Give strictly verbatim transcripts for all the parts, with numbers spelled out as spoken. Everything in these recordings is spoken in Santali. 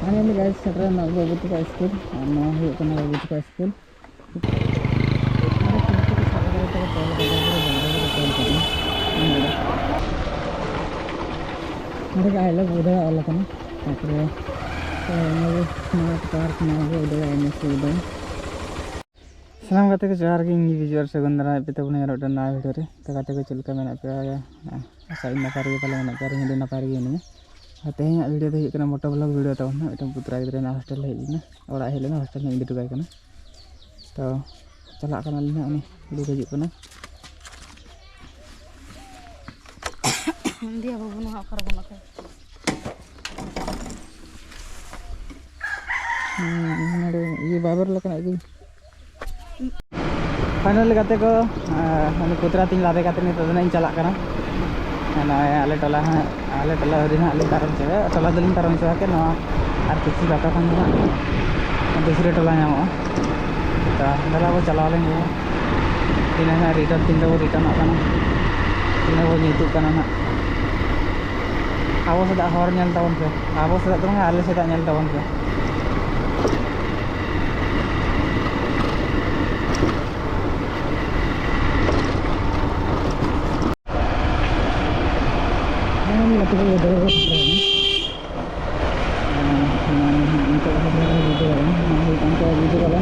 Finally guys, ᱥᱮᱴᱮᱨ ᱮᱱᱟ ᱵᱟᱹᱵᱩ ᱛᱟᱠᱚ ᱥᱠᱩᱞ᱾ ᱟᱨ ᱱᱚᱣᱟ ᱦᱩᱭᱩᱜ ᱠᱟᱱᱟ ᱵᱟᱹᱵᱩ ᱛᱟᱠᱚ ᱥᱠᱩᱞ᱾ ᱱᱚᱰᱮ ᱠᱷᱤᱲᱠᱤ ᱠᱚ ᱥᱟᱵ ᱠᱟᱛᱮ ᱠᱚ ᱛᱚᱞ ᱠᱟᱫᱟ, ᱯᱩᱨᱟᱹ ᱵᱚᱱᱫᱚ ᱠᱟᱛᱮ ᱛᱚᱞ ᱠᱟᱫᱟ᱾ ᱱᱚᱰᱮ᱾ ᱱᱚᱰᱮ ᱜᱮ I love ᱩᱫᱟᱹᱭ ᱚᱞ ᱟᱠᱟᱱᱟ᱾ ᱛᱟᱨᱯᱚᱨᱮ, ᱮ, ᱱᱚᱣᱟ ᱜᱮ smart park, ᱱᱚᱣᱟ ᱜᱮ ᱩᱫᱟᱹᱭ, I miss ᱩᱫᱟᱹᱭ᱾ ᱥᱟᱱᱟᱢ ᱜᱟᱛᱮ ᱠᱚ ᱡᱚᱦᱟᱨ ᱜᱮ, ᱤᱧ ᱜᱮ ᱵᱤᱡᱩ ᱟᱨ ᱥᱟᱹᱜᱩᱱ ᱫᱟᱨᱟᱢ ᱦᱮᱡ ᱯᱮ ᱛᱟᱵᱚᱱᱟ ᱟᱨ ᱢᱤᱫᱴᱮᱱ ᱱᱟᱣᱟ video ᱨᱮ᱾ ᱛᱚ ᱜᱟᱛᱮ ᱠᱚ ᱪᱮᱫ ᱞᱮᱠᱟ ᱢᱮᱱᱟᱜ ᱯᱮᱭᱟ? ᱟᱥᱟ ᱤᱧ ᱱᱟᱯᱟᱭ ᱨᱮᱜᱮ ᱯᱟᱞᱮ ᱢᱮᱱᱟᱜ ᱯᱮᱭᱟ ᱟᱨ ᱤᱧ ᱟᱹᱰᱤ ᱱᱟᱯᱟᱭ ᱨᱮᱜᱮ ᱢᱤᱱᱟᱹᱧᱟ᱾ ᱟᱨ ᱛᱮᱦᱮᱧᱟᱜ video ᱫᱚ ᱦᱩᱭᱩᱜ ᱠᱟᱱᱟ moto vlog video ᱛᱟᱵᱚᱱ ᱦᱟᱸᱜ᱾ ᱢᱤᱫᱴᱮᱱ ᱯᱩᱛᱨᱟ ᱜᱤᱫᱽᱨᱟᱹ ᱱᱟᱜ hostel ᱦᱮᱡ ᱞᱮᱱᱟ, ᱚᱲᱟᱜ ᱦᱮᱡ ᱞᱮᱱᱟ, hostel ᱤᱧ ᱤᱫᱤ ᱦᱚᱴᱚ ᱠᱟᱭ ᱠᱟᱱᱟ᱾ ᱛᱚ ᱪᱟᱞᱟᱜ ᱠᱟᱱᱟᱞᱤᱧ ᱦᱟᱸᱜ, ᱩᱱᱤ ᱩᱰᱩᱠ ᱦᱤᱡᱩᱜ ᱠᱟᱱᱟ᱾ ᱤᱱᱫᱤᱭᱟ ᱵᱟᱹᱵᱩ ᱱᱚᱣᱟ ᱚᱠᱟᱨᱮ ᱵᱚᱱ ᱟᱹᱠᱷᱨᱤᱧ? ᱦᱩᱸ, ᱱᱚᱰᱮ ᱤᱭᱟᱹ ᱵᱟᱵᱮᱨ ᱞᱮᱠᱟᱱᱟᱜ ᱜᱮ᱾ Finally ᱜᱟᱛᱮ ᱠᱚ, ᱟᱸ, ᱩᱱᱤ ᱯᱩᱛᱨᱟ ᱛᱤᱧ ᱞᱟᱫᱮ ᱠᱟᱛᱮ ᱱᱤᱛᱚᱜ ᱫᱚ ᱱᱟᱜ ᱤᱧ ᱪᱟᱞᱟᱜ ᱠᱟᱱᱟ᱾ ᱱᱚᱜᱼᱚᱭ ᱟᱞᱮ ᱴᱚᱞᱟ ᱦᱟᱸᱜ, ᱟᱞᱮ ᱴᱚᱞᱟ ᱟᱹᱣᱨᱤ ᱦᱟᱸᱜ ᱞᱤᱧ ᱯᱟᱨᱚᱢ ᱦᱚᱪᱚᱭᱟ, ᱴᱚᱞᱟ ᱫᱚᱞᱤᱧ ᱯᱟᱨᱚᱢ ᱦᱚᱪᱚ ᱟᱠᱟᱫ ᱱᱚᱣᱟ ᱟᱨ ᱠᱤᱪᱷᱩ ᱵᱟᱠᱟ ᱠᱷᱟᱱ ᱫᱚ ᱦᱟᱸᱜ ᱫᱩᱥᱨᱟᱹ ᱴᱚᱞᱟ ᱧᱟᱢᱚᱜᱼᱟ᱾ ᱛᱚ ᱫᱮᱞᱟ ᱵᱚ ᱪᱟᱞᱟᱣ ᱞᱮᱱ ᱜᱮ, ᱛᱤᱱᱟᱹᱜ ᱦᱟᱸᱜ return, ᱛᱤᱱ ᱨᱮᱵᱚ return ᱚᱜ ᱠᱟᱱᱟ, ᱛᱤᱱᱟᱹᱜ ᱵᱚ ᱧᱩᱛᱩᱜ ᱠᱟᱱᱟ ᱦᱟᱸᱜ᱾ ᱟᱵᱚ ᱥᱮᱫᱟᱜ ᱦᱚᱨ ᱧᱮᱞ ᱛᱟᱵᱚᱱ ᱯᱮ, ᱟᱵᱚ ᱥᱮᱫᱟᱜ ᱫᱚ ᱵᱟᱝᱟ, ᱟᱞᱮ ᱥᱮᱫᱟᱜ ᱧᱮᱞ ᱛᱟᱵᱚᱱ ᱯᱮ᱾ ᱱᱤᱛᱚᱜ ᱫᱚ video ᱵᱟᱞᱟ, ᱱᱚᱣᱟ ᱦᱩᱭᱩᱜ ᱠᱟᱱ ᱛᱟᱭᱟ video ᱵᱟᱞᱟ᱾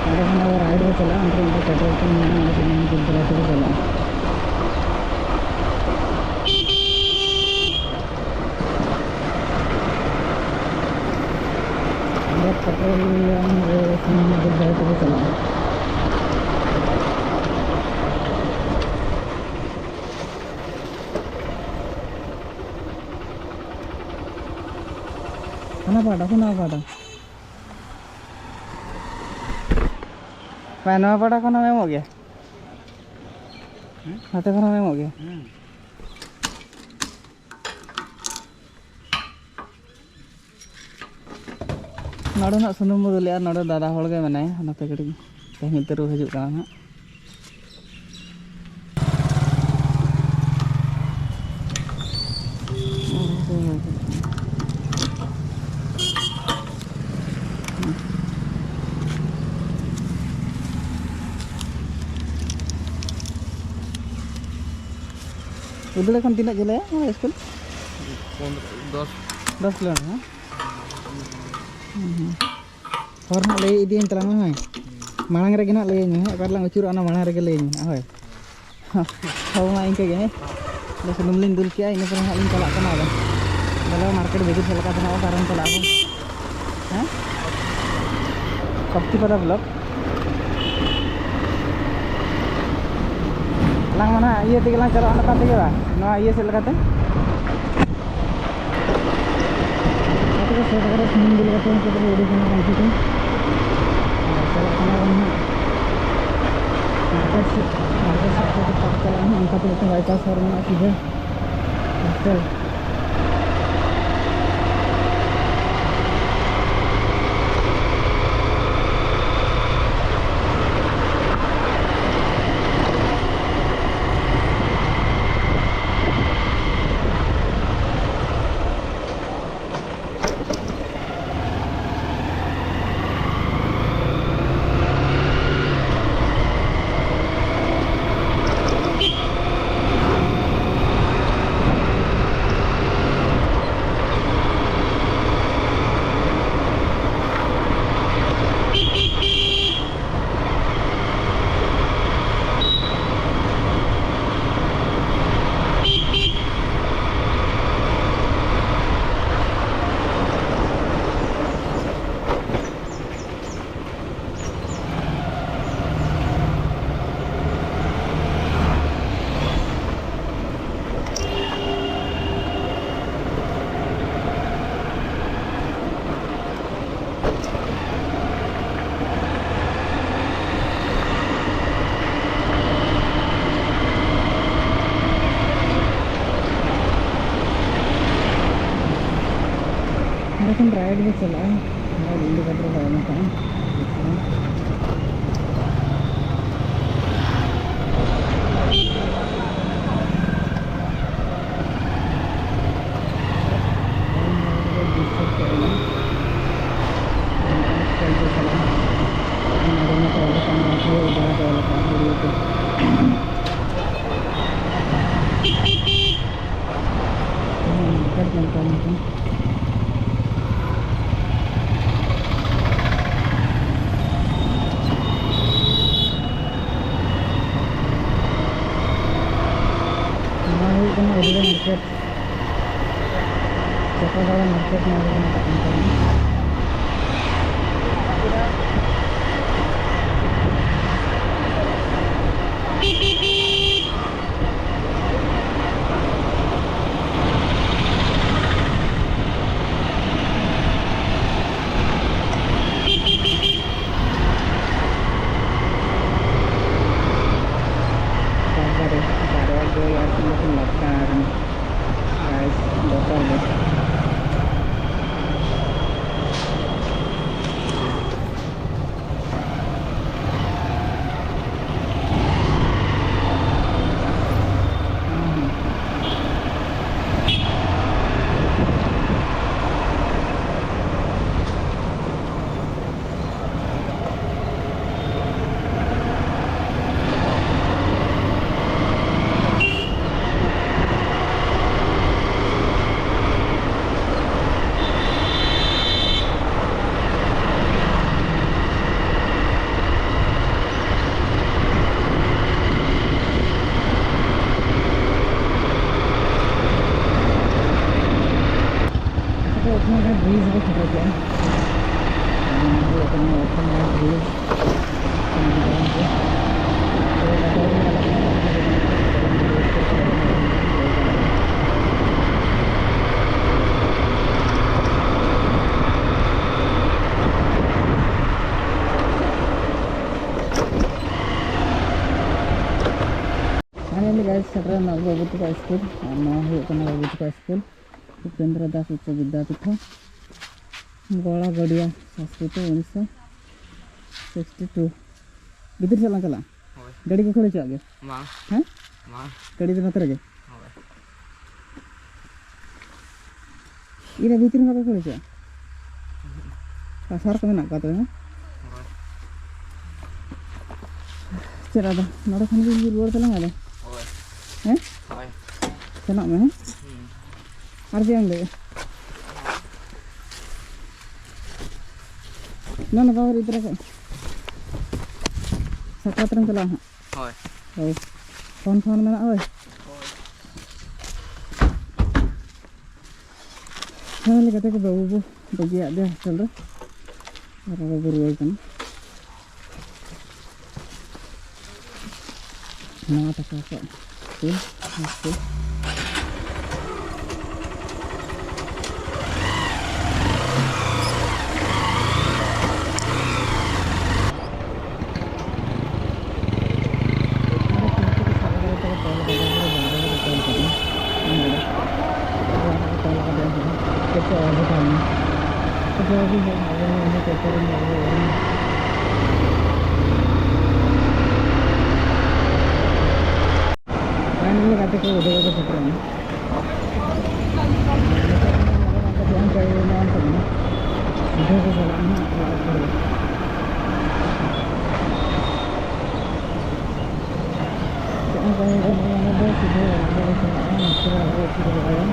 ᱚᱸᱰᱮ ᱠᱷᱚᱱ ᱟᱵᱟᱨ right ᱨᱮ ᱪᱟᱞᱟᱜᱼᱟ, ᱚᱱᱛᱮ ᱢᱤᱫᱴᱮᱱ petrol pump ᱢᱮᱱᱟᱜᱼᱟ, ᱚᱸᱰᱮ ᱠᱷᱚᱱ ᱫᱩᱞ ᱛᱚᱨᱟ ᱛᱮᱜᱮ ᱪᱟᱞᱟᱜᱼᱟ᱾ ᱚᱸᱰᱮ petrol pump ᱨᱮ ᱥᱩᱱᱩᱢ ᱫᱩᱞ ᱛᱚᱨᱟ ᱛᱮᱜᱮ ᱪᱟᱞᱟᱜᱼᱟ᱾ ᱦᱟᱱᱟ ᱯᱟᱦᱴᱟ, ᱦᱟᱱᱟ ᱯᱟᱦᱴᱟ᱾ ᱵᱟᱝ, ᱱᱚᱣᱟ ᱯᱟᱦᱴᱟ ᱠᱷᱚᱱ ᱦᱚᱸ ᱮᱢᱚᱜ ᱜᱮᱭᱟ᱾ ᱦᱮᱸ? ᱱᱚᱛᱮ ᱠᱷᱚᱱ ᱦᱚᱸ ᱮᱢᱚᱜ ᱜᱮᱭᱟ᱾ ᱦᱮᱸ᱾ ᱱᱚᱰᱮ ᱱᱟᱜ ᱥᱩᱱᱩᱢ ᱵᱚ ᱫᱩᱞᱮᱜᱼᱟ, ᱱᱚᱰᱮ ᱫᱟᱫᱟ ᱦᱚᱲ ᱜᱮ ᱢᱮᱱᱟᱭᱟ, ᱚᱱᱟᱛᱮ ᱠᱟᱹᱴᱤᱡ ᱛᱮᱦᱮᱧ ᱩᱛᱟᱹᱨ ᱵᱚ ᱦᱤᱡᱩᱜ ᱠᱟᱱᱟ ᱱᱟᱜ᱾ ᱵᱤᱫᱽᱫᱟᱹᱲᱟ ᱠᱷᱚᱱ ᱛᱤᱱᱟᱹᱜ ᱡᱷᱟᱹᱞᱟ ᱥᱠᱩᱞ? ᱯᱚᱱᱨᱚ, ᱫᱚᱥ᱾ ᱫᱚᱥ ᱠᱤᱞᱳᱢᱤᱴᱟᱨ, ᱦᱮᱸ? ᱦᱩᱸ, ᱦᱩᱸ᱾ ᱦᱚᱨ ᱱᱟᱜ ᱞᱟᱹᱭ ᱤᱫᱤᱭᱟᱹᱧ ᱛᱟᱞᱟᱝ ᱢᱮ, ᱦᱳᱭ᱾ ᱢᱟᱲᱟᱝ ᱨᱮᱜᱮ ᱱᱟᱜ ᱞᱟᱹᱭᱟᱹᱧ ᱢᱮ, ᱦᱮᱸ? ᱚᱠᱟ ᱨᱮᱞᱟᱝ ᱟᱹᱪᱩᱨᱚᱜᱼᱟ, ᱚᱱᱟ ᱢᱟᱲᱟᱝ ᱨᱮᱜᱮ ᱞᱟᱹᱭᱟᱹᱧ ᱢᱮ, ᱦᱳᱭ᱾ ᱦᱚᱸ, ᱢᱟ ᱤᱱᱠᱟᱹ ᱜᱮ, ᱦᱮᱸ? ᱚᱸᱰᱮ ᱥᱩᱱᱩᱢ ᱞᱤᱧ ᱫᱩᱞ ᱠᱮᱜᱼᱟ, ᱤᱱᱟᱹ ᱯᱚᱨᱮ ᱦᱟᱸᱜ ᱞᱤᱧ ᱪᱟᱞᱟᱜ ᱠᱟᱱᱟ᱾ ᱟᱫᱚ ᱫᱮᱞᱟ, ᱢᱟᱨᱠᱮᱴ ᱵᱷᱤᱛᱤᱨ ᱥᱮᱫ ᱞᱮᱠᱟ ᱛᱮ ᱱᱟᱜ ᱚᱠᱟᱨᱮᱢ ᱪᱟᱞᱟᱜᱼᱟ ᱵᱚᱱ? ᱦᱮᱸ? ᱥᱚᱠᱛᱤᱯᱟᱫᱟ ᱵᱞᱚᱠ᱾ ᱟᱞᱟᱝ ᱢᱟ ᱱᱟᱜ ᱤᱭᱟᱹ ᱛᱮᱜᱮ ᱞᱟᱝ ᱪᱟᱞᱟᱜᱼᱟ, ᱱᱚᱝᱠᱟ ᱛᱮᱜᱮ ᱵᱟᱝ? ᱱᱚᱣᱟ ᱤᱭᱟᱹ ᱥᱮᱫ ᱞᱮᱠᱟᱛᱮ? ᱟᱯᱮ ᱠᱚ ᱥᱮᱴ ᱠᱟᱛᱮ ᱥᱩᱱᱩᱢ ᱫᱩᱞ ᱠᱟᱛᱮ ᱩᱱᱠᱩ ᱫᱚᱠᱚ ᱩᱰᱩᱠ ᱮᱱᱟ ᱴᱟᱝᱠᱤ ᱛᱮ᱾ ᱟᱨ ᱪᱟᱞᱟᱜ ᱠᱟᱱᱟ ᱵᱚᱱ ᱦᱟᱸᱜ ᱢᱟᱨᱠᱮᱴ ᱥᱮᱫ, ᱢᱟᱨᱠᱮᱴ ᱥᱮᱫ ᱛᱮ ᱪᱟᱞᱟᱜ ᱦᱟᱸᱜ, ᱚᱱᱠᱟ ᱛᱮ ᱢᱤᱫᱴᱟᱝ ᱵᱟᱭᱯᱟᱥ ᱦᱚᱨ ᱢᱮᱱᱟᱜᱼᱟ ᱥᱤᱫᱷᱟᱹ ᱦᱳᱥᱴᱮᱞ᱾ ᱚᱸᱰᱮ ᱠᱷᱚᱱ ᱨᱟᱭᱤᱴ ᱜᱮ ᱪᱟᱞᱟᱜᱼᱟ, ᱚᱸᱰᱮ ᱤᱱᱰᱤᱠᱮᱴᱚᱨ ᱠᱚ ᱮᱢ ᱟᱠᱟᱫᱼᱟ᱾ ᱧᱮᱞ ᱠᱚᱣᱟ ᱢᱮᱱᱛᱮ᱾ ᱱᱚᱣᱟ ᱦᱩᱭᱩᱜ ᱠᱟᱱᱟ ᱮᱰᱤ ᱢᱟᱨᱠᱮᱴ᱾ ᱪᱟᱯᱟᱰᱟᱝᱜᱟ ᱢᱟᱨᱠᱮᱴ ᱱᱚᱣᱟ ᱫᱚᱠᱚ ᱢᱮᱛᱟᱜ ᱠᱟᱱ ᱛᱟᱦᱮᱱᱟ᱾ ᱵᱟᱵᱟᱨᱮ, ᱵᱟᱨᱭᱟ ᱜᱟᱹᱭ ᱟᱨ ᱠᱤ ᱞᱟᱛᱟᱨ ᱨᱮ᱾ ᱜᱟᱭᱥ, ᱵᱚᱛᱚᱨ ᱜᱮ᱾ ᱟᱫᱚ ᱩᱛᱱᱟᱹᱣ ᱫᱷᱟᱨᱟ ᱵᱨᱤᱡᱽ ᱨᱮ ᱥᱮᱴᱮᱨ ᱠᱮᱜᱼᱟ᱾ ᱟᱨ ᱱᱚᱣᱟ ᱦᱩᱭᱩᱜ ᱠᱟᱱᱟ ᱩᱛᱱᱟᱹᱣ ᱫᱷᱟᱨᱟ ᱵᱨᱤᱡᱽ᱾ Finally guys, ᱥᱮᱴᱮᱨ ᱮᱱᱟ ᱵᱟᱹᱵᱩ ᱛᱟᱠᱚᱣᱟᱜ ᱥᱠᱩᱞ᱾ ᱟᱨ ᱱᱚᱣᱟ ᱦᱩᱭᱩᱜ ᱠᱟᱱᱟ ᱵᱟᱹᱵᱩ ᱛᱟᱠᱚᱣᱟᱜ ᱥᱠᱩᱞ, ᱩᱯᱮᱱᱫᱨᱚ ᱫᱟᱥ ᱩᱪᱪᱚ ᱵᱤᱫᱽᱫᱟᱯᱤᱴᱷᱚ, ᱜᱚᱲᱟ ᱜᱟᱹᱰᱤᱭᱟ, ᱥᱚᱝᱥᱠᱨᱤᱛ, ᱩᱱᱤᱥᱥᱚ ᱥᱤᱠᱥᱴᱤ ᱴᱩ᱾ ᱵᱷᱤᱛᱤᱨ ᱥᱮᱫ ᱞᱟᱝ ᱪᱟᱞᱟᱜᱼᱟ᱾ ᱦᱳᱭ᱾ ᱜᱟᱹᱰᱤ ᱠᱚ ᱠᱷᱟᱹᱲ ᱦᱚᱪᱚᱣᱟᱜ ᱜᱮ? ᱵᱟᱝ᱾ ᱦᱮᱸ? ᱵᱟᱝ᱾ ᱜᱟᱹᱰᱤ ᱫᱚ ᱱᱚᱛᱮ ᱨᱮᱜᱮ? ᱦᱳᱭ᱾ ᱤᱱᱟᱹ ᱵᱷᱤᱛᱤᱨ ᱨᱮ ᱵᱟᱠᱚ ᱠᱷᱟᱹᱲ ᱦᱚᱪᱚᱣᱟᱜᱼᱟ? ᱟᱨ ᱥᱟᱨ ᱠᱚ ᱢᱮᱱᱟᱜ ᱠᱚᱣᱟ ᱛᱚᱵᱮ, ᱦᱮᱸ? ᱦᱳᱭ᱾ ᱪᱮᱫ ᱟᱫᱚ? ᱱᱚᱰᱮ ᱠᱷᱚᱱ ᱜᱮ ᱨᱩᱣᱟᱹᱲ ᱛᱟᱞᱟᱝ ᱟᱫᱚ? ᱦᱳᱭ᱾ ᱦᱮᱸ? ᱦᱳᱭ᱾ ᱥᱮᱱᱚᱜ ᱢᱮ, ᱦᱮᱸ? ᱦᱩᱸ᱾ ᱟᱨ ᱪᱮᱫ ᱮᱢ ᱞᱟᱹᱭᱟ? ᱱᱚᱰᱮ ᱵᱟᱵᱮᱨ ᱤᱫᱤ ᱛᱚᱨᱟ ᱠᱟᱜ᱾ ᱥᱟᱠᱨᱟᱛ ᱨᱮᱢ ᱪᱟᱞᱟᱜᱼᱟ ᱦᱟᱸᱜ᱾ ᱦᱳᱭ᱾ ᱦᱳᱭ᱾ ᱯᱷᱳᱱ ᱯᱷᱳᱱ ᱢᱮᱱᱟᱜᱼᱟ, ᱳᱭ᱾ ᱦᱳᱭ᱾ ᱦᱮᱸ, ᱞᱮᱠᱟᱛᱮ ᱠᱚ ᱵᱟᱹᱵᱩ ᱵᱚ ᱵᱟᱹᱜᱤᱭᱟᱫ ᱫᱮᱭᱟ ᱦᱳᱥᱴᱮᱞ ᱨᱮ᱾ ᱟᱨ ᱟᱵᱚ ᱵᱚ ᱨᱩᱣᱟᱹᱲ ᱠᱟᱱᱟ᱾ ᱱᱟᱣᱟ ᱴᱟᱠᱟ ᱠᱚ ᱥᱠᱩᱞ, ᱦᱟᱭ ᱥᱠᱩᱞ᱾ ᱯᱷᱟᱭᱱᱟᱞ ᱜᱟᱛᱮ ᱠᱚ ᱩᱰᱩᱠ ᱠᱚ ᱥᱮᱴᱮᱨ ᱮᱱᱟ᱾ ᱱᱤᱛᱚᱜ ᱦᱚᱸ ᱧᱮᱞᱚᱜ ᱠᱟᱱ ᱛᱟᱵᱚᱱᱟ, ᱥᱤᱫᱷᱟᱹ ᱠᱚ ᱪᱟᱞᱟᱜᱼᱟ ᱦᱟᱸᱜ ᱚᱲᱟᱜ ᱠᱚᱨᱮ᱾ ᱪᱮᱫ ᱦᱚᱸ ᱠᱟᱹᱢᱤ ᱵᱟᱹᱱᱩᱜᱼᱟ, ᱚᱱᱟ ᱫᱚ ᱥᱤᱫᱷᱟᱹ ᱚᱲᱟᱜ ᱜᱮᱞᱮ ᱪᱟᱞᱟᱜᱼᱟ, ᱱᱚᱛᱮ ᱟᱞᱮ ᱟᱹᱛᱩ ᱫᱚ ᱵᱟᱭᱟ᱾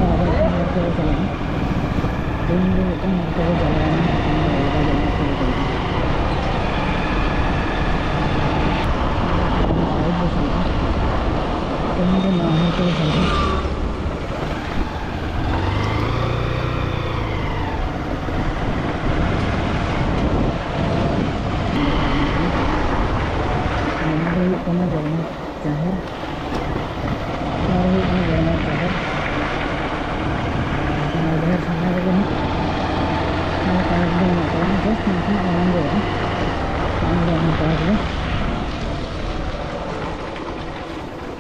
ᱟᱨ ᱵᱟᱝᱠᱷᱟᱱ ᱦᱚᱲ ᱠᱚ ᱪᱟᱞᱟᱜᱼᱟ᱾ ᱛᱮᱦᱮᱧ ᱫᱚ ᱢᱤᱫᱴᱟᱝ ᱦᱚᱲ ᱛᱮᱠᱚ ᱪᱟᱞᱟᱜᱼᱟ, ᱢᱤᱫᱴᱟᱝ ᱫᱚ ᱟᱞᱟᱫᱟ ᱡᱟᱭᱜᱟ ᱛᱮᱠᱚ ᱪᱟᱞᱟᱜᱼᱟ᱾ ᱟᱨ ᱵᱟᱝᱠᱷᱟᱱ ᱥᱟᱭᱤᱰ ᱫᱚ ᱪᱟᱞᱟᱜᱼᱟ᱾ ᱛᱮᱦᱮᱧ ᱫᱚ ᱱᱚᱣᱟ ᱦᱚᱲ ᱛᱮᱠᱚ ᱪᱟᱞᱟᱜᱼᱟ᱾ ᱱᱚᱣᱟ ᱫᱚ ᱦᱩᱭᱩᱜ ᱠᱟᱱᱟ ᱡᱚᱜᱚᱱᱱᱟᱛᱷ ᱡᱟᱦᱮᱨ᱾ ᱱᱚᱣᱟ ᱫᱚ ᱦᱩᱭᱩᱜ ᱠᱟᱱᱟ ᱡᱚᱜᱚᱱᱱᱟᱛᱷ ᱡᱟᱦᱮᱨ᱾ ᱱᱚᱣᱟ ᱡᱟᱦᱮᱨ ᱥᱟᱢᱱᱟ ᱨᱮᱜᱮ ᱦᱟᱸᱜ ᱱᱚᱣᱟ ᱯᱟᱨᱠ ᱫᱚ ᱢᱮᱱᱟᱜ ᱛᱟᱵᱚᱱᱟ, just ᱱᱟᱥᱮᱱᱟᱜ ᱢᱟᱲᱟᱝ ᱜᱮ ᱢᱮᱱᱟᱜᱼᱟ᱾ ᱱᱚᱣᱟ ᱫᱚ ᱚᱱᱟ ᱯᱟᱨᱠ ᱫᱚ᱾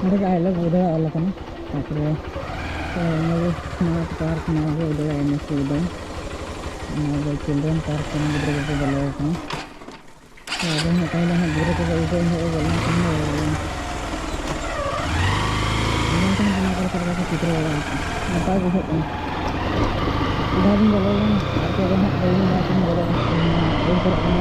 ᱱᱚᱰᱮ ᱜᱮ I love ᱩᱫᱟᱹᱭ ᱚᱞ ᱟᱠᱟᱱᱟ᱾ ᱛᱟᱨᱯᱚᱨᱮ, ᱮ, ᱱᱚᱣᱟ ᱯᱟᱨᱠ, ᱱᱚᱣᱟ ᱜᱮ ᱩᱫᱟᱹᱭ, I miss ᱩᱫᱟᱹᱭ᱾ ᱱᱚᱣᱟ ᱫᱚ children park ᱠᱟᱱᱟ, ᱜᱤᱫᱽᱨᱟᱹ ᱠᱚᱠᱚ ᱵᱚᱞᱚ ᱟᱠᱟᱱᱟ᱾ ᱛᱚ ᱟᱫᱚ ᱦᱟᱸᱜ ᱛᱟᱦᱚᱞᱮ ᱦᱟᱸᱜ ᱜᱤᱫᱽᱨᱟᱹ ᱠᱚᱫᱚ ᱩᱫᱟᱹᱭ ᱦᱟᱸᱜ ᱵᱚᱞᱚ ᱟᱠᱟᱱᱟ, ᱵᱚᱞᱚ ᱟᱠᱟᱱᱟ᱾ ᱧᱮᱞ ᱛᱮᱦᱚᱸ ᱚᱱᱟ ᱠᱚᱨᱮ ᱪᱮᱫ ᱞᱮᱠᱟ ᱠᱚ ᱪᱤᱛᱨᱚ ᱵᱟᱲᱟ ᱟᱠᱟᱫᱟ, ᱱᱟᱯᱟᱭ ᱵᱩᱡᱷᱟᱹᱜ ᱠᱟᱱᱟ᱾ ᱡᱟᱦᱟᱸ ᱫᱤᱱ ᱵᱚᱞᱚ ᱞᱮᱱᱟ, ᱟᱨ ᱠᱚᱫᱚ ᱦᱟᱸᱜ ᱵᱟᱹᱧ ᱵᱟᱲᱟᱭ ᱠᱟᱱᱟ, ᱵᱚᱞᱚ ᱠᱟᱱᱟ, ᱵᱟᱹᱧ ᱪᱟᱞᱟᱜ ᱠᱟᱱᱟ᱾